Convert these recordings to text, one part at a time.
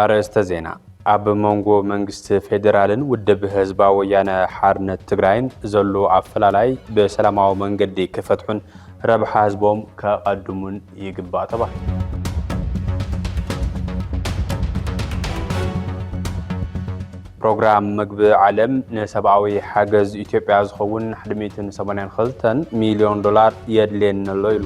ኣርእስተ ዜና። ኣብ መንጎ መንግስቲ ፌዴራልን ውድብ ህዝባዊ ወያነ ሓርነት ትግራይን ዘሎ ኣፈላላይ ብሰላማዊ መንገዲ ክፈትሑን ረብሓ ህዝቦም ከቐድሙን ይግባእ ተባሂሉ። ፕሮግራም ምግቢ ዓለም ንሰብኣዊ ሓገዝ ኢትዮጵያ ዝኸውን ሓደ ሚእትን ሰማንያን ክልተን ሚልዮን ዶላር የድልየኒ ኣሎ ኢሉ።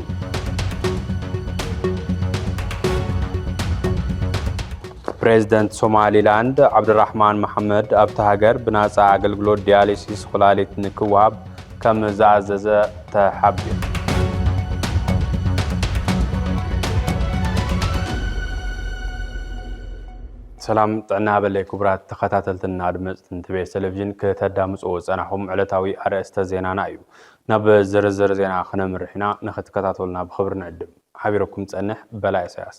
ፕሬዝደንት ሶማሊላንድ ዓብድራሕማን መሓመድ ኣብታ ሃገር ብናጻ ኣገልግሎት ዲያሊሲስ ኩላሊት ንክወሃብ ከም ዝኣዘዘ ተሓቢሩ። ሰላም ጥዕና በለይ ክቡራት ተኸታተልትን ኣድመፅትን ትቤስ ቴሌቪዥን፣ ክተዳምፅዎ ዝፀናሕኩም ዕለታዊ ኣርእስተ ዜናና እዩ። ናብ ዝርዝር ዜና ክነምርሕ ኢና፣ ንክትከታተሉና ብክብሪ ንዕድም። ሓቢረኩም ፀንሕ በላይ ኢሳያስ።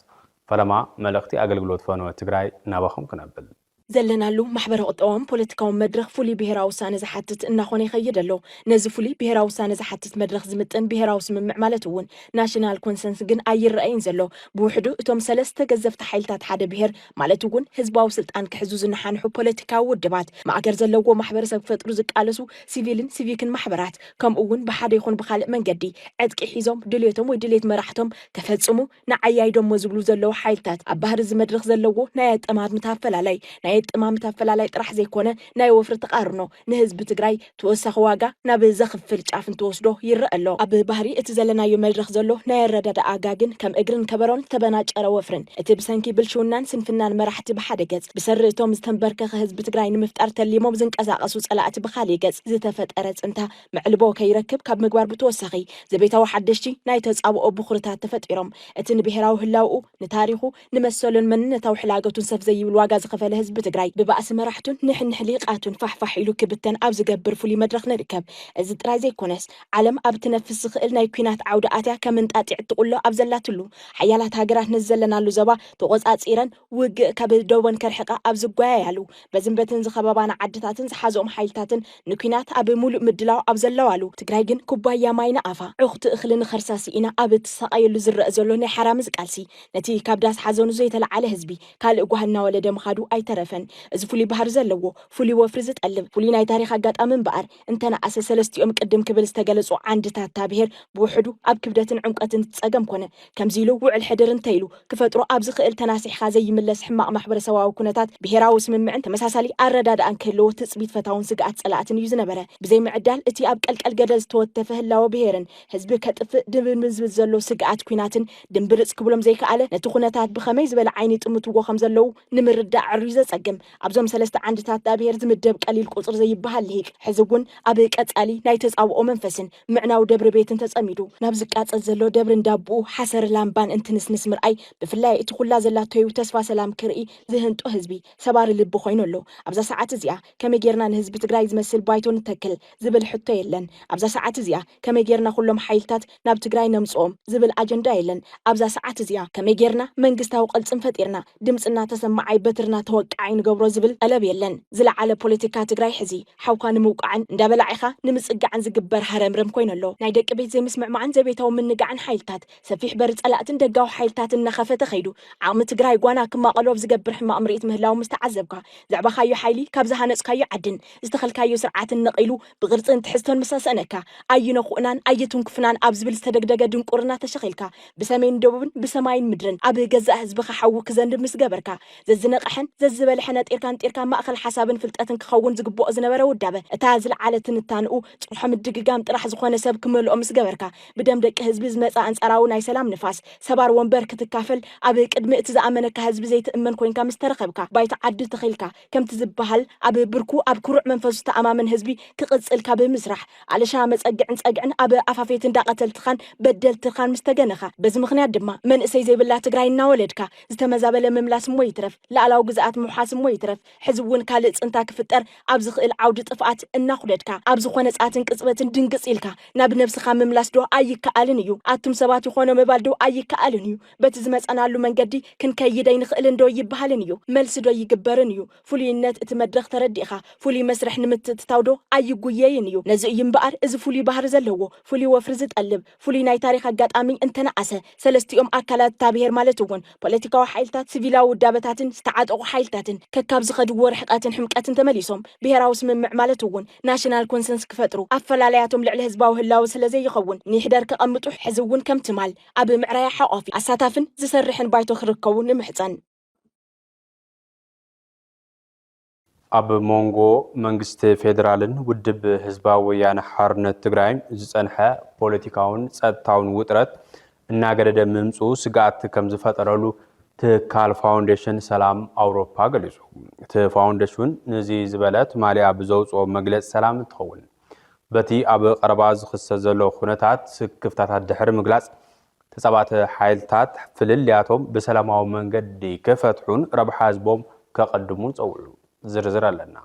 ፈለማ መልእኽቲ ኣገልግሎት ፈነወ ትግራይ ናባኹም ክነብል። ዘለናሉ ማሕበረ ቁጠባውን ፖለቲካውን መድረኽ ፍሉይ ብሔራዊ ውሳነ ዝሓትት እናኾነ ይኸይድ ኣሎ። ነዚ ፍሉይ ብሔራዊ ውሳነ ዝሓትት መድረኽ ዝምጥን ብሔራዊ ስምምዕ ማለት እውን ናሽናል ኮንሰንስ ግን ኣይረኣይን ዘሎ። ብውሕዱ እቶም ሰለስተ ገዘፍቲ ሓይልታት ሓደ ብሔር ማለት እውን ህዝባዊ ስልጣን ክሕዙ ዝነሓንሑ ፖለቲካዊ ውድባት ማእገር ዘለዎ ማሕበረሰብ ክፈጥሩ ዝቃለሱ ሲቪልን ሲቪክን ማሕበራት ከምኡ እውን ብሓደ ይኹን ብኻልእ መንገዲ ዕጥቂ ሒዞም ድልየቶም ወይ ድልየት መራሕቶም ከፈጽሙ ንዓያይዶሞ ዝብሉ ዘለዉ ሓይልታት ኣብ ባህሪ እዚ መድረኽ ዘለዎ ናይ ኣጠማምታ ኣፈላላይ ናይ ኣጠማምታ ኣፈላላይ ጥራሕ ዘይኮነ ናይ ወፍሪ ተቓርኖ ንህዝቢ ትግራይ ተወሳኺ ዋጋ ናብ ዘኽፍል ጫፍ እንትወስዶ ይረአ ኣሎ። ኣብ ባህሪ እቲ ዘለናዮ መድረኽ ዘሎ ናይ ኣረዳድኣ ኣጋ ግን ከም እግርን ከበሮን ዝተበናጨረ ወፍርን እቲ ብሰንኪ ብልሽውናን ስንፍናን መራሕቲ ብሓደ ገጽ ብሰሪ እቶም ዝተንበርከኸ ህዝቢ ትግራይ ንምፍጣር ተሊሞም ዝንቀሳቐሱ ጸላእቲ ብኻሊእ ገጽ ዝተፈጠረ ጽንታ መዕልቦ ከይረክብ ካብ ምግባር ብተወሳኺ ዘቤታዊ ሓደሽቲ ናይ ተጻብኦ ብኹርታት ተፈጢሮም። እቲ ንብሔራዊ ህላውኡ፣ ንታሪኹ፣ ንመሰሉን መንነታዊ ሕላገቱን ሰፍ ዘይብል ዋጋ ዝኸፈለ ህዝቢ ትግራይ ብባእሲ መራሕቱን ንሕንሕ ሊቃቱን ፋሕፋሕ ኢሉ ክብተን ኣብ ዝገብር ፍሉይ መድረኽ ንርከብ። እዚ ጥራይ ዘይኮነስ፣ ዓለም ኣብ ትነፍስ ዝኽእል ናይ ኲናት ዓውዲ ኣትያ ከም እንጣጢዕ እትቑሎ ኣብ ዘላትሉ፣ ሓያላት ሃገራት ነዚ ዘለናሉ ዞባ ተቖጻጺረን ውግእ ካብ ደወን ከርሕቓ ኣብ ዝጓያያሉ፣ በዝን በትን ዝኸበባና ዓድታትን ዝሓዘኦም ሓይልታትን ንኲናት ኣብ ሙሉእ ምድላው ኣብ ዘለዋሉ፣ ትግራይ ግን ኩባያ ማይ ንኣፋ፣ ዕኹቲ እኽሊ ንኸርሳ ስኢና ኣብ እትሳቐየሉ ዝረአ ዘሎ ናይ ሓራምዝ ቃልሲ፣ ነቲ ካብ ዳስ ሓዘኑ ዘይተለዓለ ህዝቢ፣ ካልእ ጓህ እናወለደ ምኻዱ ኣይተረፈን። እዚ ፍሉይ ባህሪ ዘለዎ፣ ፍሉይ ወፍሪ ዝጠልብ፣ ፍሉይ ናይ ታሪኽ ኣጋጣሚ እምበኣር፣ እንተነኣሰ ሰለስቲኦም ቅድም ክብል ዝተገለጹ ዓንድታት እታ ብሔር ብውሕዱ ኣብ ክብደትን ዕምቆትን እቲ ጸገም ኮነ። ከምዚ ኢሉ ውዕል ሕድር እንተ ኢሉ ክፈጥሮ ኣብ ዝኽእል ተናሲሕኻ ዘይምለስ ሕማቕ ማሕበረሰባዊ ኩነታት ብሄራዊ ስምምዕን ተመሳሳሊ ኣረዳድኣን ክህልዎ ትጽቢት ፈታውን ስግኣት ጸላእትን እዩ ዝነበረ። ብዘይ ምዕዳል እቲ ኣብ ቀልቀል ገደል ዝተወተፈ ህላወ ብሄርን ህዝቢ ከጥፍእ ድብን ዝብል ዘሎ ስግኣት ኲናትን ድንብርጽ ክብሎም ዘይከኣለ ነቲ ኩነታት ብኸመይ ዝበለ ዓይኒ ይጥምትዎ ከም ዘለዉ ንምርዳእ ኣዕርዩ ዘጸግም። ኣብዞም ሰለስተ ዓንድታት እታ ብሄር ዝምደብ ቀሊል ቁጽሪ ዘይበሃል ልሂቅ ሕዚ እውን ኣብ ቀጻሊ ናይ ተጻብኦ መንፈስን ምዕናው ደብሪ ቤትን ተጸሚዱ ናብ ዝቃጸል ዘሎ ደብሪ እንዳቦኡ ሓሰር ላምባን እንትንስንስ ምርኣይ ብፍላይ እቲ ኩላ ዘላቶዩ ተስፋ ሰላም ክርኢ ዝህንጦ ህዝቢ ሰባሪ ልቢ ኮይኑ ኣሎ። ኣብዛ ሰዓት እዚኣ ከመይ ጌርና ንህዝቢ ትግራይ ዝመስል ባይቶ ንተክል ዝብል ሕቶ የለን። ኣብዛ ሰዓት እዚኣ ከመይ ጌርና ኩሎም ሓይልታት ናብ ትግራይ ነምጽኦም ዝብል ኣጀንዳ የለን። ኣብዛ ሰዓት እዚኣ ከመይ ጌርና መንግስታዊ ቅልጽም ፈጢርና ድምጽና ተሰማዓይ በትርና ተወቃዓይ ንገብሮ ዝብል ጠለብ የለን። ዝለዓለ ፖለቲካ ትግራይ ሕዚ ሓውካ ንምውቃዕን እንዳበላዒኻ ንምጽጋዕን ዝግበር ሃረምረም ኮይኑ ኣሎ። ናይ ደቂ ቤት ዘይምስምዕማዕን ዘቤታዊ ምንጋዕን ሓይልታት ሰፊሕ በሪ ጸላእትን ደጋዊ ሓይልታትን እናኸፈተ ከይዱ ዓቕሚ ትግራይ ጓና ክማቐሎ ኣብ ዝገብር ሕማቕ ምርኢት ምህላው ምስ ተዓዘብካ ዘዕባኻዮ ሓይሊ ካብ ዝሃነጽካዮ ዓድን ዝተኸልካዮ ስርዓትን ነቒሉ ብቕርጽን ትሕዝቶን ምስ ኣሰእነካ ኣይነኹእናን ኣይትንኩፍናን ኣብ ዝብል ዝተደግደገ ድንቁርና ተሸኺልካ ብሰሜን ደቡብን ብሰማይን ምድርን ኣብ ገዛእ ህዝብኻ ሓዊ ክዘንብ ምስ ገበርካ ዘዝነቕሐን ዘዝበልሐ ነጢርካ ንጢርካ ማእኸል ሓሳብን ፍልጠትን ክኸውን ዝግብኦ ዝነበረ ውዳበ እታ ዝለዓለ ትንታንኡ ጽርሖ ምድግጋም ጥራሕ ዝኾነ ሰብ ክመልኦ ምስ ገበርካ ብደም ደቂ ህዝቢ ዝመጸ ኣንጻራዊ ናይ ሰላም ንፋስ ሰባር ወንበር ክትካፈል ኣብ ቅድሚ እቲ ዝኣመነካ ህዝቢ ዘይትእመን ኮይንካ ምስ ተረኸብካ ባይታ ዓዲ ተኺልካ ከምቲ ዝበሃል ኣብ ብርኩ ኣብ ኩሩዕ መንፈሱ ዝተኣማመን ህዝቢ ክቕጽል ካብ ምስራሕ ኣለሻ መጸግዕን ጸግዕን ኣብ ኣፋፌት እንዳቐተልትኻን በደልትኻን ምስ ተገነኻ በዚ ምኽንያት ድማ መንእሰይ ዘይብላ ትግራይ እናወለድካ ዝተመዛበለ ምምላስ እሞ ይትረፍ ላዕላዊ ግዝኣት ምውሓስ እሞ ይትረፍ፣ ሕዚ እውን ካልእ ጽንታ ክፍጠር ኣብ ዝኽእል ዓውዲ ጥፍኣት እናኹደድካ፣ ኣብ ዝኾነ ጸኣትን ቅጽበትን ድንግጽ ኢልካ ናብ ነብስኻ ምምላስ ዶ ኣይከኣልን እዩ? ኣቱም ሰባት ይኾኖ ምባል ዶ ኣይከኣልን እዩ? በቲ ዝመጸናሉ መንገዲ ክንከይድ ኣይንኽእልን ዶ ይበሃልን እዩ? መልሲ ዶ ይግበርን እዩ? ፍሉይነት እቲ መድረኽ ተረዲእኻ፣ ፍሉይ መስርሕ ንምትእትታው ዶ ኣይጉየይን እዩ? ነዚ እዩ እምበኣር እዚ ፍሉይ ባህሪ ዘለዎ፣ ፍሉይ ወፍሪ ዝጠልብ፣ ፍሉይ ናይ ታሪኽ ኣጋጣሚ እንተነኣሰ፣ ሰለስቲኦም ኣካላት እታ ብሄር ማለት እውን ፖለቲካዊ ሓይልታት፣ ሲቪላዊ ውዳበታትን ዝተዓጠቑ ሓይልታትን ከካብ ዝኸድዎ ርሕቀትን ሕምቀትን ተመሊሶም ብሄራዊ ስምምዕ ማለት እውን ናሽናል ኮንሰንስ ክፈጥሩ ኣፈላላያቶም ልዕሊ ህዝባዊ ህላወ ስለ ዘይኸውን ንይሕደር ከቐምጡ ሕዚ እውን ከም ትማል ኣብ ምዕራያ ሓቋፊ ኣሳታፍን ዝሰርሕን ባይቶ ክርከቡ ንምሕጸን። ኣብ መንጎ መንግስቲ ፌደራልን ውድብ ህዝባዊ ወያነ ሓርነት ትግራይን ዝጸንሐ ፖለቲካውን ጸጥታውን ውጥረት እናገደደ ምምጽኡ ስግኣት ከም ዝፈጠረሉ ትካል ፋውንዴሽን ሰላም ኣውሮፓ ገሊጹ። እቲ ፋውንዴሽን ነዚ ዝበለ ትማሊ ኣብ ዘውጽኦ መግለጺ ሰላም እንትኸውን፣ በቲ ኣብ ቀረባ ዝኽሰት ዘሎ ኩነታት ስክፍታታት ድሕሪ ምግላጽ፣ ተጻባእቲ ሓይልታት ፍልልያቶም ብሰላማዊ መንገዲ ክፈትሑን ረብሓ ህዝቦም ከቐድሙን ጸዊዑ። ዝርዝር ኣለና።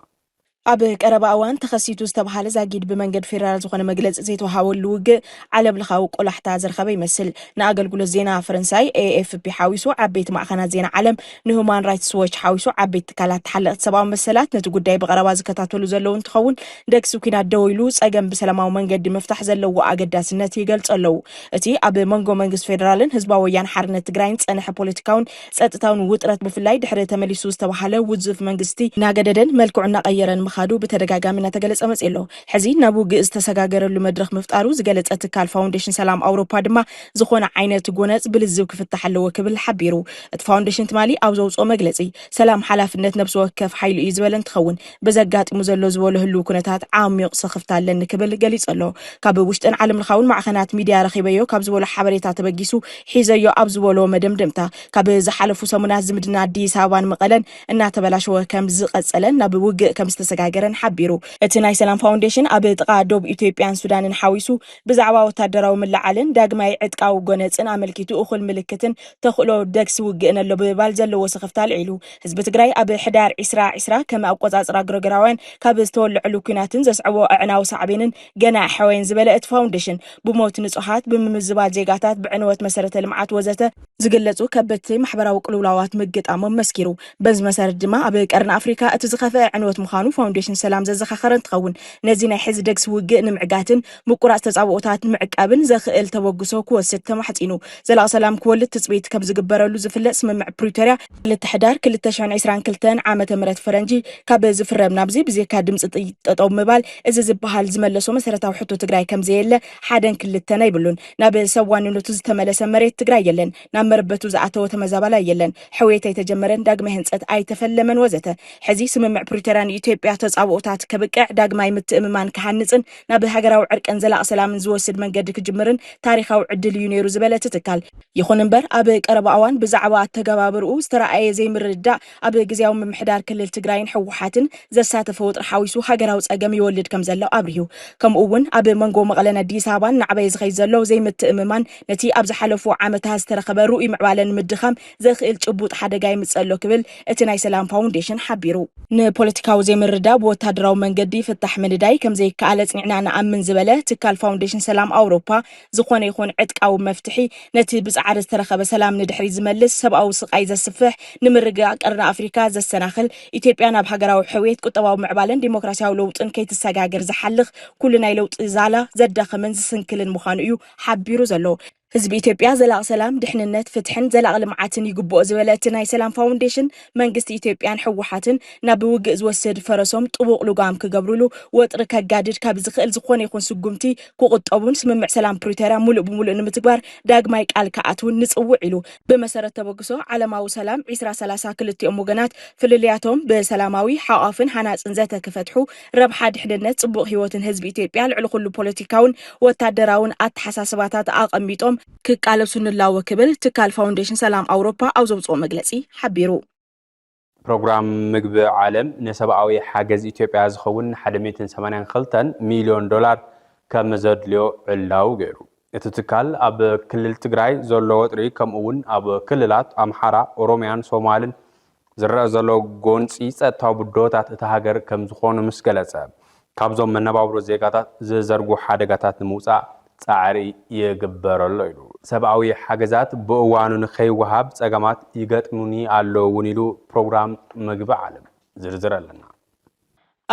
ኣብ ቀረባ እዋን ተኸሲቱ ዝተባሃለ ዛጊድ ብመንገዲ ፌደራል ዝኾነ መግለጺ ዘይተዋሃበሉ ውግእ ዓለም ለኻዊ ቆላሕታ ዘርኸበ ይመስል። ንኣገልግሎት ዜና ፈረንሳይ ኤ ኤፍ ፒ ሓዊሱ ዓበይቲ ማዕኸናት ዜና ዓለም፣ ንሁማን ራይትስ ዎች ሓዊሱ ዓበይቲ ትካላት ተሓለቕቲ ሰብኣዊ መሰላት ነቲ ጉዳይ ብቐረባ ዝከታተሉ ዘለዉ እንትኸውን፣ ደግሲ ኲናት ደው ኢሉ ጸገም ብሰላማዊ መንገዲ ምፍታሕ ዘለዎ ኣገዳስነት ይገልጹ ኣለዉ። እቲ ኣብ መንጎ መንግስቲ ፌደራልን ህዝባዊ ወያነ ሓርነት ትግራይን ዝጸንሐ ፖለቲካውን ጸጥታውን ውጥረት ብፍላይ ድሕሪ ተመሊሱ ዝተባሃለ ውዙፍ መንግስቲ እናገደደን መልክዑ እናቐየረን ምኻዱ ብተደጋጋሚ እናተገለጸ መጺኡ ኣሎ። ሕዚ ናብ ውግእ ዝተሰጋገረሉ መድረኽ ምፍጣሩ ዝገለጸ ትካል ፋውንዴሽን ሰላም ኣውሮፓ ድማ ዝኾነ ዓይነት ጎነጽ ብልዝብ ክፍታሕ ኣለዎ ክብል ሓቢሩ። እቲ ፋውንዴሽን ትማሊ ኣብ ዘውፅኦ መግለፂ ሰላም ሓላፍነት ነብሲ ወከፍ ሓይሉ እዩ ዝበለ እንትኸውን ብዘጋጥሙ ዘሎ ዝበሎ ህልው ኩነታት ዓሚቕ ስኽፍታ ኣለኒ ክብል ገሊጹ ኣሎ። ካብ ውሽጥን ዓለም ለኻውን ማዕኸናት ሚድያ ረኺበዮ ካብ ዝበሎ ሓበሬታ ተበጊሱ ሒዘዮ ኣብ ዝበሎ መደምደምታ ካብ ዝሓለፉ ሰሙናት ዝምድና ኣዲስ ኣበባን መቐለን እናተበላሸወ ከም ዝቐጸለን ናብ ውግእ ከም ዝተሰጋገረን ሓቢሩ። እቲ ናይ ሰላም ፋውንዴሽን ኣብ ጥቓ ዶብ ኢትዮጵያን ሱዳንን ሓዊሱ ብዛዕባ ወታደራዊ ምልዓልን ዳግማይ ዕጥቃዊ ጎነጽን ኣመልኪቱ እኹል ምልክትን ተኽእሎ ደግሲ ውግእን ኣሎ ብምባል ዘለዎ ስኽፍታ ኣልዒሉ። ህዝቢ ትግራይ ኣብ ሕዳር ዕስራ ዕስራ ከም ኣቆጻጽራ ግረገራውያን ካብ ዝተወለዐሉ ኲናትን ዘስዐቦ ኣዕናዊ ሳዕቤንን ገና ኣይሓወየን ዝበለ እቲ ፋውንዴሽን ብሞት ንጹሃት፣ ብምምዝባል ዜጋታት፣ ብዕንወት መሰረተ ልምዓት ወዘተ ዝግለጹ ከበድቲ ማሕበራዊ ቅልውላዋት ምግጣሞም መስኪሩ። በዚ መሰረት ድማ ኣብ ቀርኒ ኣፍሪካ እቲ ዝኸፍአ ዕንወት ምዃኑ ፋውንዴሽን ሰላም ዘዘኻኸረ እንትኸውን ነዚ ናይ ሕዚ ደግሲ ውግእ ንምዕጋትን ምቁራፅ ተፃብኦታት ንምዕቃብን ዘኽእል ተበግሶ ክወስድ ተማሕፂኑ። ዘላቒ ሰላም ክወልድ ትፅቢት ከም ዝግበረሉ ዝፍለጥ ስምምዕ ፕሪቶርያ ክልተ ሕዳር ክልተ ሽሕን ዕስራን ክልተን ዓመተ ምህረት ፈረንጂ ካብ ዝፍረም ናብዚ ብዜካ ድምፂ ጥይት ጠጠው ምባል እዚ ዝበሃል ዝመለሶ መሰረታዊ ሕቶ ትግራይ ከም ዘየለ ሓደን ክልተን ኣይብሉን። ናብ ሰብ ዋንነቱ ዝተመለሰ መሬት ትግራይ የለን። ናብ መረበቱ ዝኣተወ ተመዛባላይ የለን። ሕውየት ኣይተጀመረን፣ ዳግማይ ህንፀት ኣይተፈለመን ወዘተ። ሕዚ ስምምዕ ፕሪቶርያ ንኢትዮጵያ ተፃብኦታት ከብቅዕ ዳግማይ ምትእምማን ክሃንፅን ናብ ሃገራዊ ዕርቅን ዘላቒ ሰላምን ዝወስድ መንገዲ ክጅምርን ታሪኻዊ ዕድል እዩ ነይሩ ዝበለ እቲ ትካል፣ ይኹን እምበር ኣብ ቀረባ እዋን ብዛዕባ ኣተገባብርኡ ዝተረኣየ ዘይምርድዳእ ኣብ ግዝያዊ ምምሕዳር ክልል ትግራይን ህወሓትን ዘሳተፈ ወጥሪ ሓዊሱ ሃገራዊ ፀገም ይወልድ ከም ዘሎ ኣብሪሁ። ከምኡ እውን ኣብ መንጎ መቐለን ኣዲስ ኣበባን እናዕበየ ዝኸይድ ዘሎ ዘይምትእምማን ነቲ ኣብ ዝሓለፉ ዓመታት ዝተረኸበ ርኡይ ምዕባለ ንምድኻም ዘኽእል ጭቡጥ ሓደጋ የምፅእ ኣሎ ክብል እቲ ናይ ሰላም ፋውንዴሽን ሓቢሩ። ንፖለቲካዊ ዘይምርዳእ ብወታደራዊ መንገዲ ፍታሕ ምንዳይ ከም ዘይከኣል ኣፅኒዕና ንኣምን ዝበለ ትካል ፋውንዴሽን ሰላም ኣውሮፓ ዝኾነ ይኹን ዕጥቃዊ መፍትሒ ነቲ ብፃዕሪ ዝተረኸበ ሰላም ንድሕሪት ዝመልስ፣ ሰብኣዊ ስቓይ ዘስፍሕ፣ ንምርግጋእ ቀርኒ ኣፍሪካ ዘሰናኽል፣ ኢትዮጵያ ናብ ሃገራዊ ሕውየት፣ ቁጠባዊ ምዕባለን ዲሞክራሲያዊ ለውጥን ከይትሰጋገር ዝሓልኽ፣ ኩሉ ናይ ለውጢ ዛላ ዘዳኽምን ዝስንክልን ምዃኑ እዩ ሓቢሩ ዘሎ። ህዝቢ ኢትዮጵያ ዘላቒ ሰላም፣ ድሕንነት፣ ፍትሕን ዘላቒ ልምዓትን ይግብኦ ዝበለ እቲ ናይ ሰላም ፋውንዴሽን፣ መንግስቲ ኢትዮጵያን ህወሓትን ናብ ውግእ ዝወስድ ፈረሶም ጥቡቕ ልጓም ክገብሩሉ ወጥሪ ከጋድድ ካብ ዝኽእል ዝኾነ ይኹን ስጉምቲ ክቑጠቡን ስምምዕ ሰላም ፕሪቶርያ ሙሉእ ብሙሉእ ንምትግባር ዳግማይ ቃል ክኣትውን ንጽውዕ ኢሉ። ብመሰረት ተበግሶ ዓለማዊ ሰላም ዕስራ ሰላሳ ክልቲኦም ወገናት ፍልልያቶም ብሰላማዊ፣ ሓቋፍን ሃናጽን ዘተ ክፈትሑ፣ ረብሓ ድሕንነት፣ ጽቡቕ ህይወትን ህዝቢ ኢትዮጵያ ልዕሊ ኩሉ ፖለቲካውን ወታደራውን ኣተሓሳስባታት ኣቐሚጦም ክቃለሱ ንላወ ክብል ትካል ፋውንዴሽን ሰላም ኣውሮፓ ኣብ ዘውጽኦ መግለጺ ሓቢሩ። ፕሮግራም ምግቢ ዓለም ንሰብኣዊ ሓገዝ ኢትዮጵያ ዝኸውን ሓደ ሚእትን ሰማንያን ክልተን ሚልዮን ዶላር ከም ዘድልዮ ዕላዊ ገይሩ። እቲ ትካል ኣብ ክልል ትግራይ ዘሎ ወጥሪ ከምኡ እውን ኣብ ክልላት ኣምሓራ፣ ኦሮሚያን ሶማልን ዝረኣ ዘሎ ጎንፂ ጸጥታዊ ብድሆታት እታ ሃገር ከም ዝኾኑ ምስ ገለጸ፣ ካብዞም መነባብሮ ዜጋታት ዝዘርጉ ሓደጋታት ንምውጻእ ጻዕሪ ይግበረሎ ኢሉ። ሰብኣዊ ሓገዛት ብእዋኑ ንኸይወሃብ ጸገማት ይገጥሙኒ ኣለዉ እውን ኢሉ ፕሮግራም ምግቢ ዓለም። ዝርዝር ኣለና።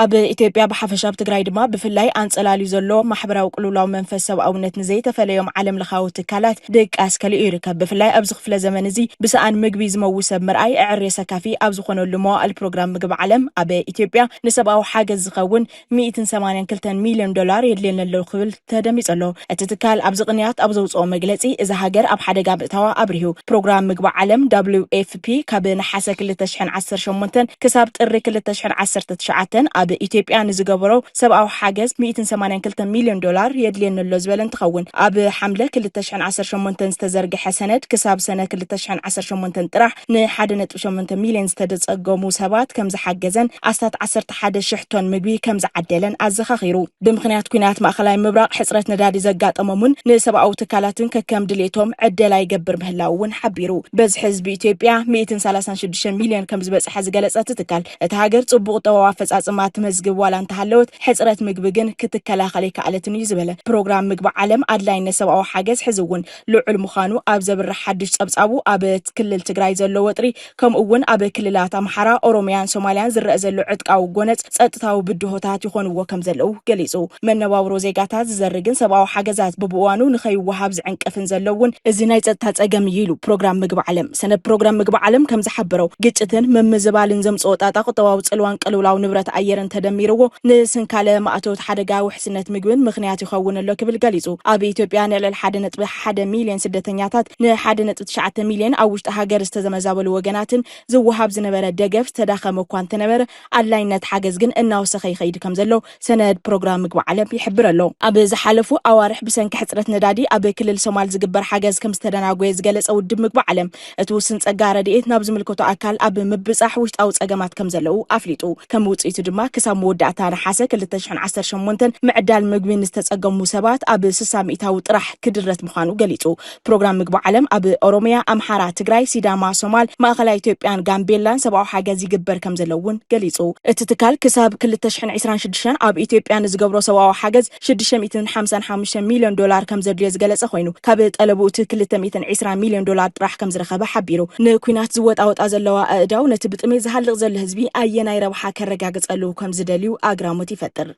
ኣብ ኢትዮጵያ ብሓፈሻ ኣብ ትግራይ ድማ ብፍላይ ኣንጸላልዩ ዘሎ ማሕበራዊ ቅልውላው መንፈስ ሰብኣውነት ንዘይተፈለዮም ዓለም ለኻዊ ትካላት ድቃስ ከሊኡ ይርከብ። ብፍላይ ኣብዚ ክፍለ ዘመን እዚ ብሰኣን ምግቢ ዝመውት ሰብ ምርኣይ፣ ኣዕርዮ ሰካፊ ኣብ ዝኾነሉ መዋእል ፕሮግራም ምግቢ ዓለም ኣብ ኢትዮጵያ ንሰብኣዊ ሓገዝ ዝኸውን ሚእትን ሰማንያን ክልተን ሚልዮን ዶላር የድልየኒ ኣሎ ክብል ተደሚጹ ኣሎ። እቲ ትካል ኣብዚ ቅንያት ኣብ ዘውፅኦ መግለፂ እዚ ሃገር ኣብ ሓደጋ ምእታዋ ኣብሪሁ። ፕሮግራም ምግቢ ዓለም ደብሊው ኤፍ ፒ ካብ ነሓሰ ክልተ ሽሕን ዓሰርተ ሸሞንተን ክሳብ ጥሪ ክልተ ሽሕን ዓሰርተ ትሽዓተን ኣብ ኢትዮጵያ ንዝገበሮ ሰብኣዊ ሓገዝ ሚእትን ሰማንያን ክልተን ሚልዮን ዶላር የድልየኒ ኣሎ ዝበለ እንትኸውን ኣብ ሓምለ ክልተ ሽሕን ዓሰርተ ሸሞንተን ዝተዘርግሐ ሰነድ ክሳብ ሰነ ክልተ ሽሕን ዓሰርተ ሸሞንተን ጥራሕ ንሓደ ነጥቢ ሸሞንተ ሚልዮን ዝተደፀገሙ ሰባት ከም ዝሓገዘን ኣስታት ዓሰርተ ሓደ ሽሕ ቶን ምግቢ ከም ዝዓደለን ኣዘኻኺሩ። ብምኽንያት ኲናት ማእኸላይ ምብራቕ ሕፅረት ነዳዲ ዘጋጠሞምን ንሰብኣዊ ትካላትን ከከም ድሌቶም ዕደላ ይገብር ምህላው እውን ሓቢሩ። በዝሒ ህዝቢ ኢትዮጵያ ሚእትን ሰላሳን ሽዱሽተ ሚልዮን ከም ዝበፅሐ ዝገለፀ እቲ ትካል እቲ ሃገር ፅቡቕ ቁጠባዊ ኣፈፃፅማ ትመዝግብ ዋላ እንተሃለወት ሕፅረት ምግቢ ግን ክትከላኸል ኣይከኣለትን እዩ ዝበለ ፕሮግራም ምግቢ ዓለም ኣድላይነት ሰብኣዊ ሓገዝ ሕዚ እውን ልዑል ምዃኑ ኣብ ዘብርህ ሓድሽ ፀብፃቡ ኣብ ክልል ትግራይ ዘሎ ወጥሪ ከምኡ እውን ኣብ ክልላት ኣምሓራ፣ ኦሮሚያን ሶማልያን ዝረአ ዘሎ ዕጥቃዊ ጎነፅ ጸጥታዊ ብድሆታት ይኾንዎ ከም ዘለዉ ገሊጹ። መነባብሮ ዜጋታት ዝዘርግን ሰብኣዊ ሓገዛት ብብእዋኑ ንኸይወሃብ ዝዕንቅፍን ዘሎ እውን እዚ ናይ ጸጥታ ጸገም እዩ ኢሉ ፕሮግራም ምግቢ ዓለም። ሰነድ ፕሮግራም ምግቢ ዓለም ከም ዝሓበሮ ግጭትን ምምዝባልን ዘምጽኦ ጣጣ ቁጠባዊ ጽልዋን ቅልውላው ንብረት ኣየርን ተደሚርዎ ንስንካለ ማእቶት ሓደጋ ውሕስነት ምግብን ምኽንያት ይኸውን ኣሎ ክብል ገሊጹ። ኣብ ኢትዮጵያ ንልዕሊ ሓደ ነጥቢ ሓደ ሚልዮን ስደተኛታት ን ሓደ ነጥቢ ትሽዓተ ሚልዮን ኣብ ውሽጢ ሃገር ዝተመዛበሉ ወገናትን ዝወሃብ ዝነበረ ደገፍ ዝተዳኸመ እኳ እንተነበረ ኣድላይነት ሓገዝ ግን እናወሰኸ ይኸይድ ከም ዘሎ ሰነድ ፕሮግራም ምግቢ ዓለም ይሕብር ኣሎ። ኣብ ዝሓለፉ ኣዋርሕ ብሰንኪ ሕፅረት ነዳዲ ኣብ ክልል ሶማል ዝግበር ሓገዝ ከም ዝተደናጎየ ዝገለፀ ውድብ ምግቢ ዓለም እቲ ውስን ፀጋ ረድኤት ናብ ዝምልከቶ ኣካል ኣብ ምብፃሕ ውሽጣዊ ፀገማት ከም ዘለዉ ኣፍሊጡ። ከም ውፅኢቱ ድማ ክሳብ መወዳእታ ነሓሰ ክልተ ሽሕን ዓሰርተ ሸሞንተን ምዕዳል ምግቢ ንዝተፀገሙ ሰባት ኣብ ስሳ ሚእታዊ ጥራሕ ክድረት ምዃኑ ገሊፁ። ፕሮግራም ምግቢ ዓለም ኣብ ኦሮሚያ፣ ኣምሓራ፣ ትግራይ፣ ሲዳማ፣ ሶማል፣ ማእኸላይ ኢትዮጵያን ጋምቤላን ሰብኣዊ ሓገዝ ይግበር ከም ዘሎ እውን ገሊፁ። እቲ ትካል ክሳብ ክልተ ሽሕን ዕስራን ሽዱሽተን ኣብ ኢትዮጵያ ንዝገብሮ ሰብኣዊ ሓገዝ ሽዱሽተ ሚእትን ሓምሳን ሓሙሽተ ሚልዮን ዶላር ከም ዘድልዮ ዝገለፀ ኮይኑ ካብ ጠለቡ እቲ ክልተ ሚእትን ዕስራን ሚልዮን ዶላር ጥራሕ ከም ዝረኸበ ሓቢሩ። ንኲናት ዝወጣወጣ ዘለዋ ኣእዳው ነቲ ብጥሜት ዝሃልቕ ዘሎ ህዝቢ ኣየናይ ረብሓ ከረጋግፀሉ ከም ዝደልዩ ኣግራሞት ይፈጥር።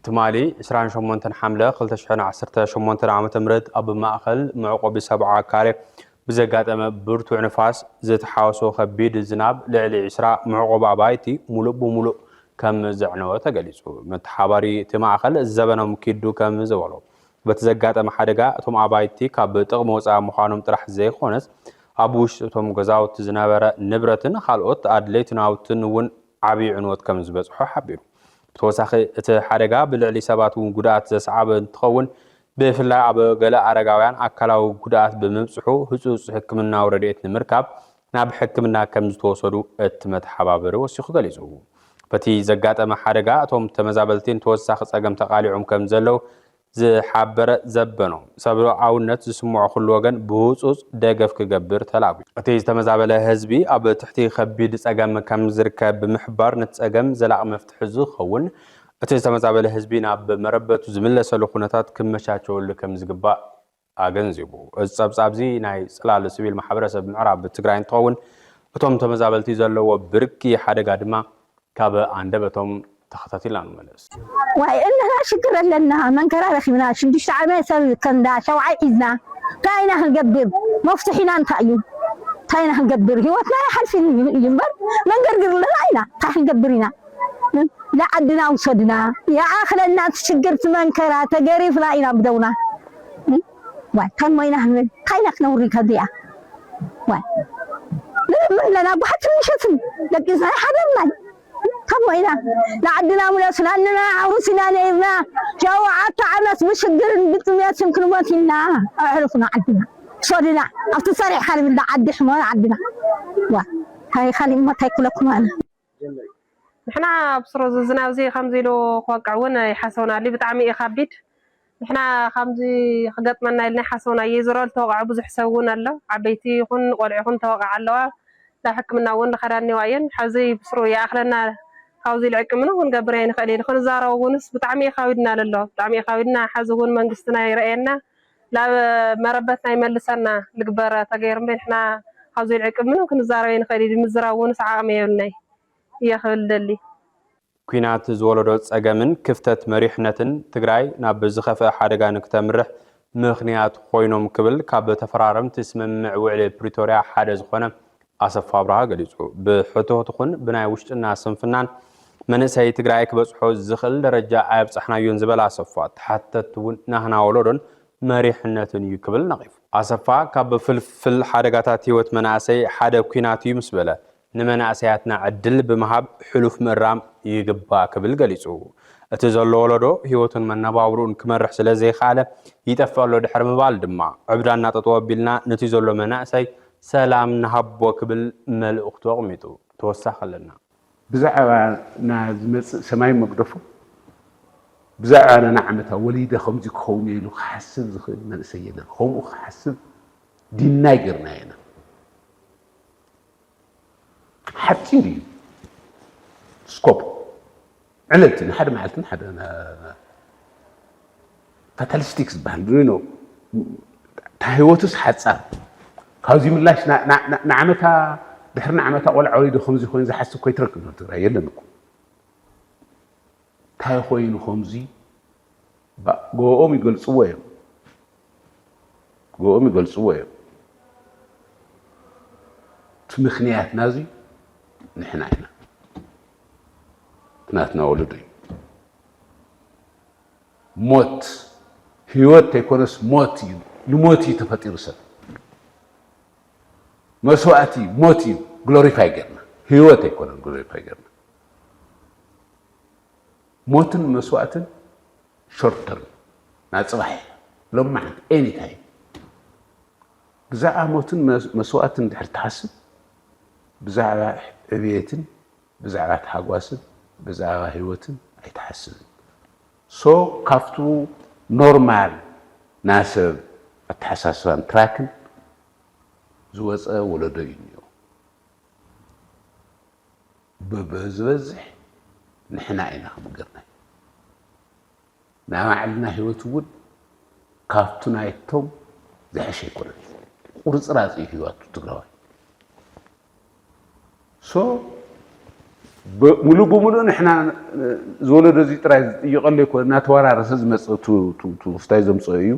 ትማሊ ዕስራን ሸሞንተን ሓምለ ክልተ ሽሕን ዓሰርተ ሸሞንተን ዓመተ ምህረት ኣብ ማእኸል መዕቆቢ ሰብዓ ካሬ ብዘጋጠመ ብርቱዕ ንፋስ ዝተሓወሶ ከቢድ ዝናብ ልዕሊ ዕስራ መዕቆቢ ኣባይቲ ሙሉእ ብሙሉእ ከም ዘዕነወ ተገሊፁ። መተሓባሪ እቲ ማእኸል ዘበኖም ኪዱ ከም ዝበሎ በቲ ዘጋጠመ ሓደጋ እቶም ኣባይቲ ካብ ጥቕሚ ወፃኢ ምዃኖም ጥራሕ ዘይኮነስ ኣብ ውሽጢ እቶም ገዛውቲ ዝነበረ ንብረትን ካልኦት ኣድለይቲ ናውትን እውን ዓብዪ ዕንወት ከም ዝበፅሖ ሓቢሩ። ብተወሳኺ እቲ ሓደጋ ብልዕሊ ሰባት እውን ጉድኣት ዘስዓበ እንትኸውን ብፍላይ ኣብ ገለ ኣረጋውያን ኣካላዊ ጉድኣት ብምብፅሑ ህፁፅ ሕክምናዊ ረድኤት ንምርካብ ናብ ሕክምና ከም ዝተወሰዱ እቲ መተሓባበሪ ወሲኹ ገሊፁ። በቲ ዘጋጠመ ሓደጋ እቶም ተመዛበልቲ ንተወሳኺ ፀገም ተቓሊዖም ከም ዘለዉ ዝሓበረ ዘበኖም ሰብኣውነት ዝስምዖ ኩሉ ወገን ብህፁፅ ደገፍ ክገብር ተላብዩ። እቲ ዝተመዛበለ ህዝቢ ኣብ ትሕቲ ከቢድ ፀገም ከም ዝርከብ ብምሕባር ነቲ ፀገም ዘላቒ መፍትሒ ዝኸውን እቲ ዝተመዛበለ ህዝቢ ናብ መረበቱ ዝምለሰሉ ኩነታት ክመቻቸወሉ ከም ዝግባእ ኣገንዚቡ። እዚ ፀብፃብ እዚ ናይ ፅላል ሲቪል ማሕበረሰብ ምዕራብ ትግራይ እንትኸውን እቶም ተመዛበልቲ ዘለዎ ብርኪ ሓደጋ ድማ ካብ ኣንደበቶም ተኸታቲልና ንመለስ። ዋይ እንህና ሽግር ኣለና መንከራ ረኺብና ሽዱሽተ ዓመት ሰብ ከምዳ ሸውዓይ ሒዝና እንታይ ኢና ክንገብር? መፍትሒና እንታይ እዩ? እንታይ ኢና ክንገብር? ህይወትና ይሓልፍ እዩ እምበር መንገርግር ኣለና ኢና እንታይ ክንገብር ኢና? ንዓድና ውሰድና ይኣኽለና እቲ ሽግር እቲ መንከራ ተገሪፍና ኢና ብደውና ዋይ ታሞ ኢና ክንብል እንታይ ኢና ክነውሪ ከዚኣ ዋይ ንልምን ኣለና ጓሓትን ምሸትን ደቂስና ይሓደርና ታሞ ኢና ንዓድና ምለሱና እንና ኣውርሲና ነይርና ሸውዓተ ዓመት ብሽግርን ብጥሜትን ክንሞት ኢልና ኣዕርፉና ዓድና ውሰዱና ኣብቲ ሰሪሕካ ንብል ዓዲ ሕሞና ዓድና ዋ ታይ ካሊእ እሞ ታይ ክብለኩም ኣነ ንሕና ኣብ ስሮ ዝናብ እዚ ከምዚ ኢሉ ክወቅዕ እውን ኣይሓሰብናሉ ብጣዕሚ እዩ ከቢድ ንሕና ከምዚ ክገጥመና ኢልና ኣይሓሰብና እዩ ዝሮ ዝተወቅዐ ብዙሕ ሰብ እውን ኣሎ ዓበይቲ ይኹን ቆልዑ ይኹን ተወቅዓ ኣለዋ ናብ ሕክምና እውን ንኸዳ እኒዋ እየን። ሕዚ ብስሩ ይኣኽለና ካብዚ ልዕቅምኑ ክንገብር ኣይንኽእል እዩ። ክንዛረብ እውንስ ብጣዕሚ እዩ ከቢድና ዘሎ። ብጣዕሚ እዩ ከቢድና። ሕዚ እውን መንግስትና ይረኣየና። ናብ መረበትና ይመልሰና ልግበረ ተገይሩ እምበይ ንሕና ካብዚ ልዕቅምኑ ክንዛረብ ኣይንኽእል እዩ። ምዝራብ እውንስ ዓቕሚ የብልናይ እየ ክብል ደሊ። ኲናት ዝወለዶ ጸገምን ክፍተት መሪሕነትን ትግራይ ናብ ዝኸፍአ ሓደጋ ንክተምርሕ ምኽንያት ኮይኖም ክብል ካብ ተፈራረምቲ ስምምዕ ውዕል ፕሪቶርያ ሓደ ዝኾነ ኣሰፋ ኣብርሃ ገሊጹ። ብሕቶት ኹን ብናይ ውሽጥና ስንፍናን መንእሰይ ትግራይ ክበጽሖ ዝኽእል ደረጃ ኣየብጻሕናዮን ዝበለ ኣሰፋ፣ ተሓተትቲ እውን ናህና ወለዶን መሪሕነትን እዩ ክብል ነቒፉ። ኣሰፋ ካብ ፍልፍል ሓደጋታት ህይወት መናእሰይ ሓደ ኲናት እዩ ምስ በለ፣ ንመናእሰያትና ዕድል ብምሃብ ሕሉፍ ምእራም ይግባእ ክብል ገሊጹ። እቲ ዘሎ ወለዶ ህይወቱን መነባብርኡን ክመርሕ ስለ ዘይከኣለ ይጠፍእ ኣሎ ድሕሪ ምባል ድማ፣ ዕብዳና ጠጠው ኣቢልና ነቲ ዘሎ መናእሰይ ሰላም ንሃቦ ክብል መልእኽቱ ኣቕሚጡ። ተወሳኺ ኣለና። ብዛዕባ ና ዝመፅእ ሰማይ መግደፎ፣ ብዛዕባ ናና ዓመታ ወሊደ ከምዚ ክኸውን እየ ኢሉ ክሓስብ ዝኽእል መንእሰይ የለን። ከምኡ ክሓስብ ዲናይ ገርና ኢና። ሓፂር እዩ ስኮፕ። ዕለት ንሓደ መዓልቲ ንሓደ ፋታሊስቲክ ዝበሃል ኖ እታ ህይወቱስ ሓፃር ካብዚ ምላሽ ንዓመታ ድሕሪ ንዓመታ ቆልዓ ወሊዶ ከምዚ ኮይኑ ዝሓስብ ኮይትረክብ ዶ ትግራይ የለን እኮ እንታይ ኮይኑ ከምዚ ጎኦም ይገልፅዎ እዮም ጎኦም ይገልፅዎ እዮም እቲ ምክንያትና እዚ ንሕና ኢና ናትና ወለዶ እዩ ሞት ህይወት ተይኮነስ ሞት እዩ ንሞት እዩ ተፈጢሩ ሰብ መስዋእቲ ሞት እዩ ግሎሪፋይ ገርና ህይወት ኣይኮነን ግሎሪፋይ ገርና ሞትን መስዋእትን ሾርት ተርም ናይ ፅባሕ እያ ሎማዓንቲ ኤኒ ታይም ብዛዕባ ሞትን መስዋእትን ድሕር ትሓስብ ብዛዕባ ዕብየትን ብዛዕባ ተሓጓስን ብዛዕባ ህይወትን ኣይትሓስብን ሶ ካብቱ ኖርማል ናይ ሰብ ኣተሓሳስባን ትራክን ዝወፀ ወለዶ እዩ እኒኦ ብዝበዝሕ ንሕና ኢና ክምገርና ናይ ባዕልና ህይወት እውን ካብቱ ናይቶም ዝሐሸ ኣይኮነን ቁርፅራፅ እዩ ህይወቱ ትግራዋይ ሶ ሙሉእ ብሙሉእ ንሕና ዝወለዶ እዚ ጥራይ ዝጥይቀሉ ኣይኮነ እናተወራረሰ ዝመፀ ስታይ ዘምፀኦ እዩ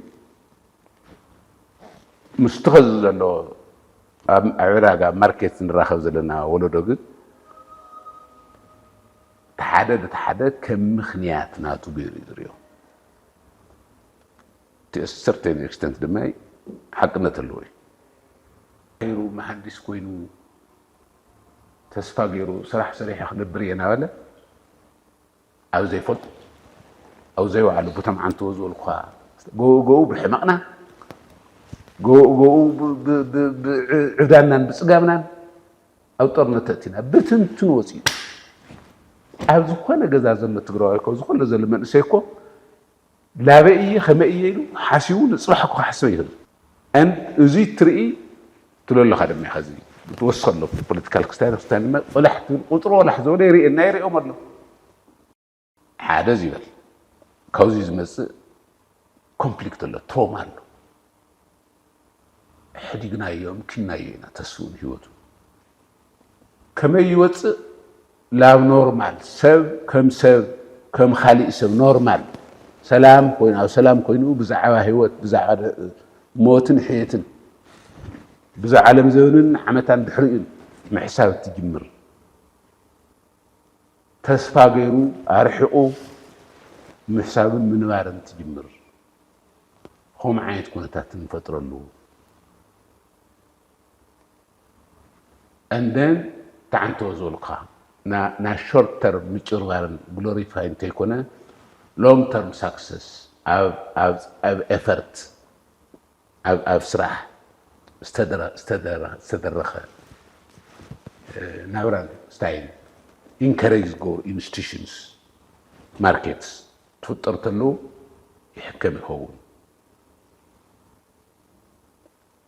ምስቲ ኸዚ ዘሎ ኣብ ዕዳጋ ማርኬት ንራኸብ ዘለና ወለዶ ግን ተሓደ ብተሓደ ከም ምኽንያት ናቱ ገይሩ እዩ ዝሪኦ to a certain extent ድማ ሓቅነት ኣለዎ እዩ ገይሩ መሃንዲስ ኮይኑ ተስፋ ገይሩ ስራሕ ሰሪሐ ክነብር እየ እናበለ ኣብ ዘይፈልጡ ኣብ ዘይወዓሉ ብቶም ዓንተዎ ዝበልኩኻ ገኡ ገኡ ብሕመቕና ገኡ ገኡ ብዕብዳናን ብፅጋብናን ኣብ ጦርነት ተእቲና ብትንትን ወፂኡ ኣብ ዝኾነ ገዛ ዘሎ ትግራዋይ እኮ ዝኾነ ዘሎ መንእሰይ እኮ ላበይ እየ ከመይ እየ ኢሉ ሓሲቡ ንፅባሕ እኮ ክሓስበ ይኽእል and እዚ ትርኢ ትብሎ ኣለኻ ድማ ኢኻ እዚ ትወስኸ ኣሎ ፖለቲካል ክስታይ ክስታይ ድማ ቆላሕ ትብል ቁፅሪ ቆላሕ ዝበለ ይርእየና ይርእዮም ኣሎ ሓደ እዚ ይበል ካብዚ ዝመፅእ ኮንፍሊክት ኣሎ ትሮማ ኣሎ ሕዲግናዮ ምኪናዮ ኢና ተስኡን ህይወቱ ከመይ ይወፅእ ላብ ኖርማል ሰብ ከም ሰብ ከም ካሊእ ሰብ ኖርማል ሰላም ኮይኑ ኣብ ሰላም ኮይኑ ብዛዕባ ህይወት ብዛዕባ ሞትን ሕየትን ብዛ ዓለም ዘበንን ዓመታን ድሕሪኡን ምሕሳብ እትጅምር ተስፋ ገይሩ ኣርሒቑ ምሕሳብን ምንባርን ትጅምር። ከምኡ ዓይነት ኩነታት ንፈጥረሉ። And then ተዓንተዎ ዝበልኩኻ ናይ short term ምጭርባርን glorify እንተይኮነ long term success ኣብ effort ኣብ ስራሕ ዝተደረኸ ናብራን ስታይል ኢንከሬጅ ዝገብሩ ኢንስቲቱሽንስ ማርኬትስ ትፍጠር ተለዉ ይሕከም ይኸውን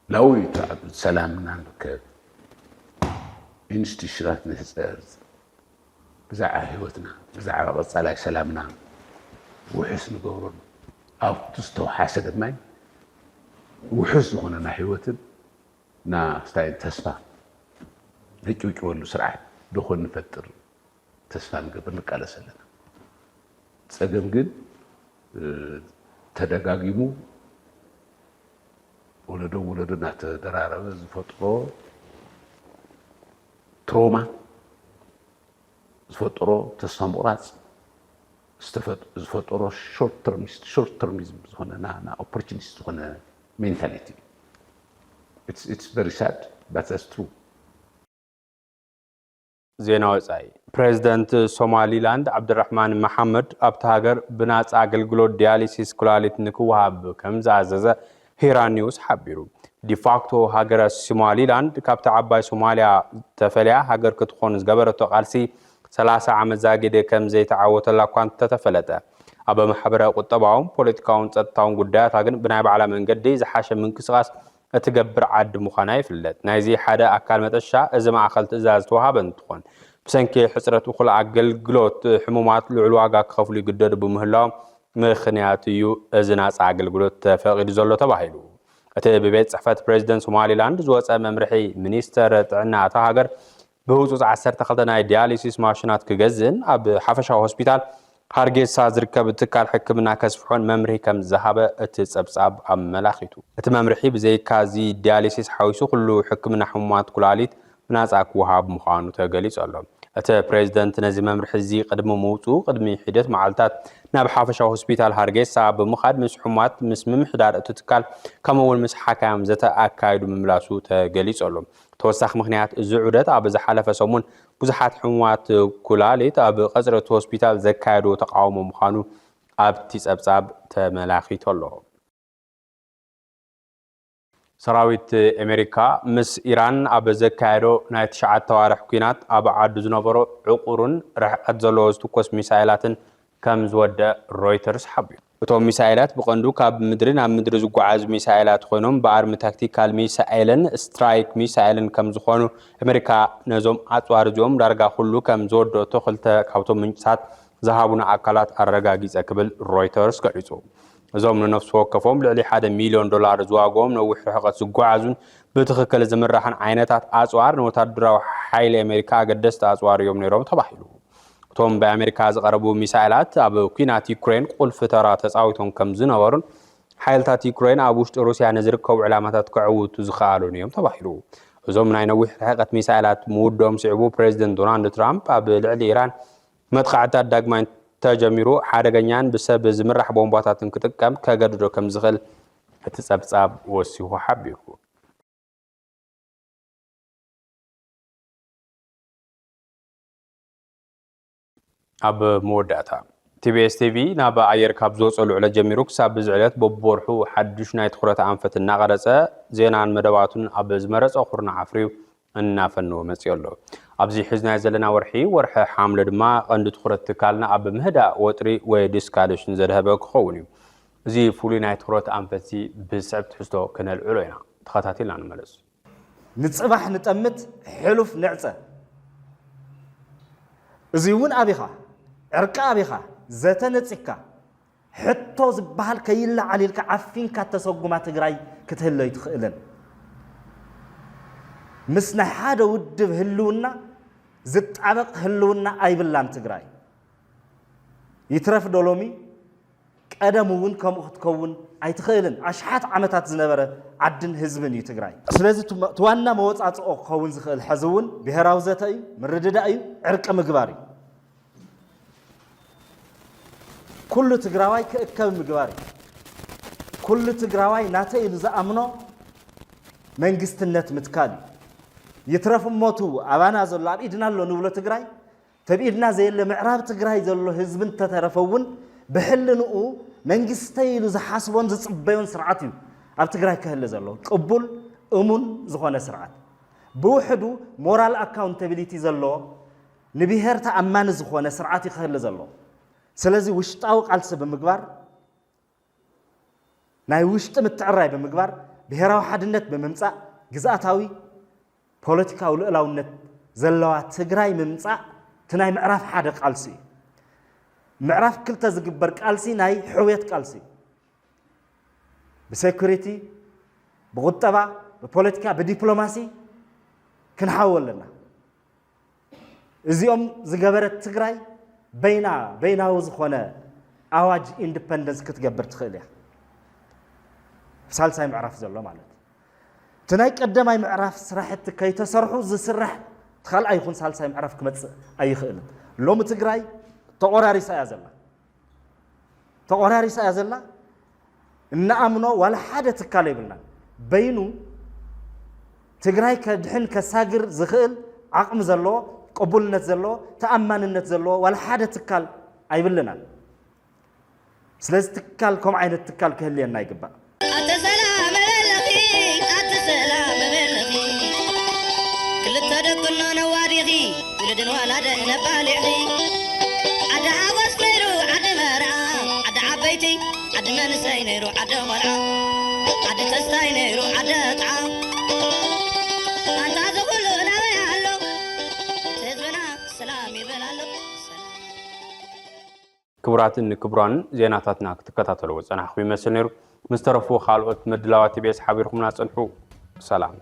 ላው ሰላምና ንርከብ ኢንስቲቱሽናት ንህፀ ብዛዕባ ህይወትና ብዛዕባ ቀፃላይ ሰላምና ውሑስ ንገብሮን ኣብቲ ዝተውሓሰ ድማ ውሑስ ዝኾነ ናይ ህይወትን ና ስታይል ተስፋ ንጭውጭወሉ ስርዓት ደኾን ንፈጥር ተስፋ ንገብር ንቃለስ ኣለና። ፀገም ግን ተደጋጊሙ ወለዶ ወለዶ እናተደራረበ ዝፈጥሮ ትሮማ ዝፈጠሮ ተስፋ ምቑራፅ ዝፈጠሮ ሾርት ተርሚዝም ዝኾነ ና ኦፖርቹኒስት ዝኾነ ሜንታሊቲ። It's very sad, but that's true. ዜና ወፃኢ። ፕሬዚደንት ሶማሊላንድ ዓብድራሕማን መሓመድ ኣብቲ ሃገር ብናፃ ኣገልግሎት ዲያሊሲስ ኩላሊት ንክወሃብ ከም ዝኣዘዘ ሂራን ኒውስ ሓቢሩ። ዲፋክቶ ሃገረ ሶማሊላንድ ካብቲ ዓባይ ሶማልያ ተፈልያ ሃገር ክትኾን ዝገበረቶ ቃልሲ ሰላሳ ዓመት ዛጊድ ከም ዘይተዓወተላ እኳ እንተተፈለጠ፣ ኣብ ማሕበረ ቁጠባውን ፖለቲካውን ጸጥታውን ጉዳያታ ግን ብናይ ባዕላ መንገዲ ዝሓሸ ምንቅስቓስ እትገብር ዓዲ ምዃና ይፍለጥ። ናይዚ ሓደ ኣካል መጠሻ እዚ ማእኸል ትእዛዝ ዝተዋሃበ እንትኾን፣ ብሰንኪ ሕፅረት እኹል ኣገልግሎት ሕሙማት ልዑል ዋጋ ክኸፍሉ ይግደዱ ብምህላዎም ምኽንያት እዩ እዚ ናፃ ኣገልግሎት ተፈቒዱ ዘሎ ተባሂሉ። እቲ ብቤት ፅሕፈት ፕሬዚደንት ሶማሊላንድ ዝወፀ መምርሒ ሚኒስተር ጥዕና እታ ሃገር ብህፁፅ ዓሰርተ ክልተ ናይ ዲያሊሲስ ማሽናት ክገዝእን ኣብ ሓፈሻዊ ሆስፒታል ሃርጌሳ ዝርከብ ትካል ሕክምና ከስፍሖን መምርሒ ከም ዝሃበ እቲ ፀብፃብ ኣመላኺቱ። እቲ መምርሒ ብዘይካ እዚ ዲያሊሲስ ሓዊሱ ኩሉ ሕክምና ሕሙማት ኩላሊት ብናፃ ክወሃብ ምዃኑ ተገሊፁ ኣሎ። እቲ ፕሬዚደንት ነዚ መምርሒ እዚ ቅድሚ ምውፅኡ ቅድሚ ሒደት መዓልታት ናብ ሓፈሻዊ ሆስፒታል ሃርጌሳ ብምኻድ ምስ ሕሙማት ምስ ምምሕዳር እቲ ትካል ከምኡ እውን ምስ ሓካዮም ዘተ ኣካይዱ ምምላሱ ተገሊፁ ኣሎ። ተወሳኺ ምኽንያት እዚ ዑደት ኣብ ዝሓለፈ ሰሙን ብዙሓት ሕሙማት ኩላሊት ኣብ ቀፅሪ እቲ ሆስፒታል ዘካየድዎ ተቓውሞ ምዃኑ ኣብቲ ፀብፃብ ተመላኺቱ ኣሎ። ሰራዊት ኣሜሪካ ምስ ኢራን ኣብ ዘካየዶ ናይ ትሽዓተ ኣዋርሕ ኲናት ኣብ ዓዱ ዝነበሮ ዕቑርን ርሕቀት ዘለዎ ዝትኮስ ሚሳይላትን ከም ዝወደእ ሮይተርስ ሓቢሩ። እቶም ሚሳይላት ብቐንዱ ካብ ምድሪ ናብ ምድሪ ዝጓዓዙ ሚሳይላት ኮይኖም ብኣርሚ ታክቲካል ሚሳይልን ስትራይክ ሚሳይልን ከም ዝኾኑ ኣሜሪካ ነዞም ኣፅዋር እዚኦም ዳርጋ ኩሉ ከም ዝወደእቶ ክልተ ካብቶም ምንጭታት ዝሃቡና ኣካላት ኣረጋጊፀ ክብል ሮይተርስ ገሊፁ። እዞም ንነፍሲ ወከፎም ልዕሊ ሓደ ሚልዮን ዶላር ዝዋግኦም ነዊሕ ርሕቀት ዝጓዓዙን ብትኽክል ዝምራሕን ዓይነታት ኣፅዋር ንወታደራዊ ሓይሊ ኣሜሪካ ኣገደስቲ ኣፅዋር እዮም ነይሮም ተባሂሉ። እቶም ብኣሜሪካ ዝቐረቡ ሚሳይላት ኣብ ኲናት ዩክሬን ቁልፊ ተራ ተፃዊቶም ከም ዝነበሩን ሓይልታት ዩክሬን ኣብ ውሽጢ ሩስያ ንዝርከቡ ዕላማታት ከዕውቱ ዝኸኣሉን እዮም ተባሂሉ። እዞም ናይ ነዊሕ ርሕቀት ሚሳይላት ምውድኦም ስዒቡ ፕሬዚደንት ዶናልድ ትራምፕ ኣብ ልዕሊ ኢራን መጥቃዕትታት ዳግማይ እንተጀሚሩ ሓደገኛን ብሰብ ዝምራሕ ቦምባታትን ክጥቀም ከገድዶ ከም ዝኽእል እቲ ጸብጻብ ወሲኹ ሓቢሩ። ኣብ መወዳእታ ቲቢኤስ ቲቪ ናብ ኣየር ካብ ዝወፀሉ ዕለት ጀሚሩ ክሳብ ብዚ ዕለት በብወርሑ ሓዱሽ ናይ ትኹረት ኣንፈት እናቐረፀ ዜናን መደባቱን ኣብ ዝመረፀ ኩርናዕ ኣፍርዩ እናፈነወ መፂኡ ኣሎ። ኣብዚ ሒዝናዮ ዘለና ወርሒ ወርሒ ሓምለ ድማ ቀንዲ ትኹረት ትካልና ኣብ ምህዳእ ወጥሪ ወይ ዲስካሌሽን ዘድሀበ ክኸውን እዩ። እዚ ፍሉይ ናይ ትኹረት ኣንፈትዚ ብስዕብ ትሕዝቶ ክነልዕሎ ኢና። ተኸታቲልና ንመለስ። ንፅባሕ ንጠምት ሕሉፍ ንዕፀ። እዚ እውን ኣቢኻ ዕርቂ ኣቢኻ ዘተ ነፂግካ ሕቶ ዝበሃል ከይለዓል ኢልካ ዓፊንካ እተሰጉማ ትግራይ ክትህሉ ኣይትኽእልን። ምስ ናይ ሓደ ውድብ ህልውና ዝጣበቕ ህልውና ኣይብላን ትግራይ። ይትረፍ ዶ ሎሚ ቀደም እውን ከምኡ ክትከውን ኣይትኽእልን። ኣሽሓት ዓመታት ዝነበረ ዓድን ህዝብን እዩ ትግራይ። ስለዚ እቲ ዋና መወፃፅኦ ክኸውን ዝኽእል ሕዚ እውን ብሄራዊ ዘተ እዩ፣ ምርድዳእ እዩ፣ ዕርቂ ምግባር እዩ። ኩሉ ትግራዋይ ክእከብ ምግባር እዩ። ኩሉ ትግራዋይ ናተይ ኢሉ ዝኣምኖ መንግስትነት ምትካል እዩ። ይትረፍ እሞቱ ኣባና ዘሎ ኣብ ኢድና ኣሎ ንብሎ ትግራይ ተብኢድና ዘየለ ምዕራብ ትግራይ ዘሎ ህዝቢ እንተተረፈ እውን ብሕልንኡ መንግስተይ ኢሉ ዝሓስቦን ዝፅበዮን ስርዓት እዩ ኣብ ትግራይ ክህሊ ዘሎ። ቅቡል እሙን ዝኾነ ስርዓት፣ ብውሕዱ ሞራል ኣካውንታቢሊቲ ዘለዎ፣ ንብሄር ተኣማኒ ዝኾነ ስርዓት እዩ ክህሊ ዘለዎ። ስለዚ ውሽጣዊ ቃልሲ ብምግባር፣ ናይ ውሽጢ ምትዕራይ ብምግባር፣ ብሄራዊ ሓድነት ብምምፃእ፣ ግዝኣታዊ ፖለቲካዊ ልኡላውነት ዘለዋ ትግራይ ምምፃእ እቲ ናይ ምዕራፍ ሓደ ቃልሲ እዩ። ምዕራፍ ክልተ ዝግበር ቃልሲ ናይ ሕውየት ቃልሲ እዩ። ብሴኩሪቲ፣ ብቁጠባ፣ ብፖለቲካ፣ ብዲፕሎማሲ ክንሓው ኣለና። እዚኦም ዝገበረት ትግራይ በይና በይናዊ ዝኾነ ኣዋጅ ኢንዲፐንደንስ ክትገብር ትኽእል እያ። ሳልሳይ ምዕራፍ ዘሎ ማለት እዩ። እቲ ናይ ቀደማይ ምዕራፍ ስራሕቲ ከይተሰርሑ ዝስራሕ እቲ ካልኣይ ይኹን ሳልሳይ ምዕራፍ ክመፅእ ኣይኽእልን። ሎሚ ትግራይ ተቆራሪሳ እያ ዘላ። ተቆራሪሳ እያ ዘላ። እንኣምኖ ዋላ ሓደ ትካል የብልናን። በይኑ ትግራይ ከድሕን ከሳግር ዝኽእል ዓቕሚ ዘለዎ፣ ቅቡልነት ዘለዎ፣ ተኣማንነት ዘለዎ ዋላ ሓደ ትካል ኣይብልናን። ስለዚ ትካል ከምኡ ዓይነት ትካል ክህልየና ይግባእ። ኣተ ሰላም በለኺ፣ ኣተ ሰላም በለኺ። ክልተ ደቅኖ ነዋዲኺ፣ ውሉድን ወላድን ነባሊዕኺ። ዓዲ ሓጎስ ነይሩ ዓዲ መርዓ፣ ዓዲ ዓበይቲ ዓዲ መንእሰይ ነይሩ ዓዲ ቆልዓ፣ ዓዲ ተስታይ ነይሩ ዓዲ ጥዓ። ኣንታ እዚ ኩሉ ናበይ ኣሎ? ህዝብና ሰላም ይበል ኣሎ። ሰላም። ክቡራትን ክቡራንን ዜናታትና ክትከታተልዎ ዝጸናሕኩም ይመስል ነይሩ። ምስ ተረፉ ካልኦት ምድላዋት ቲ ቢ ኤስ ሓቢርኩምና ጽንሑ። ሰላም።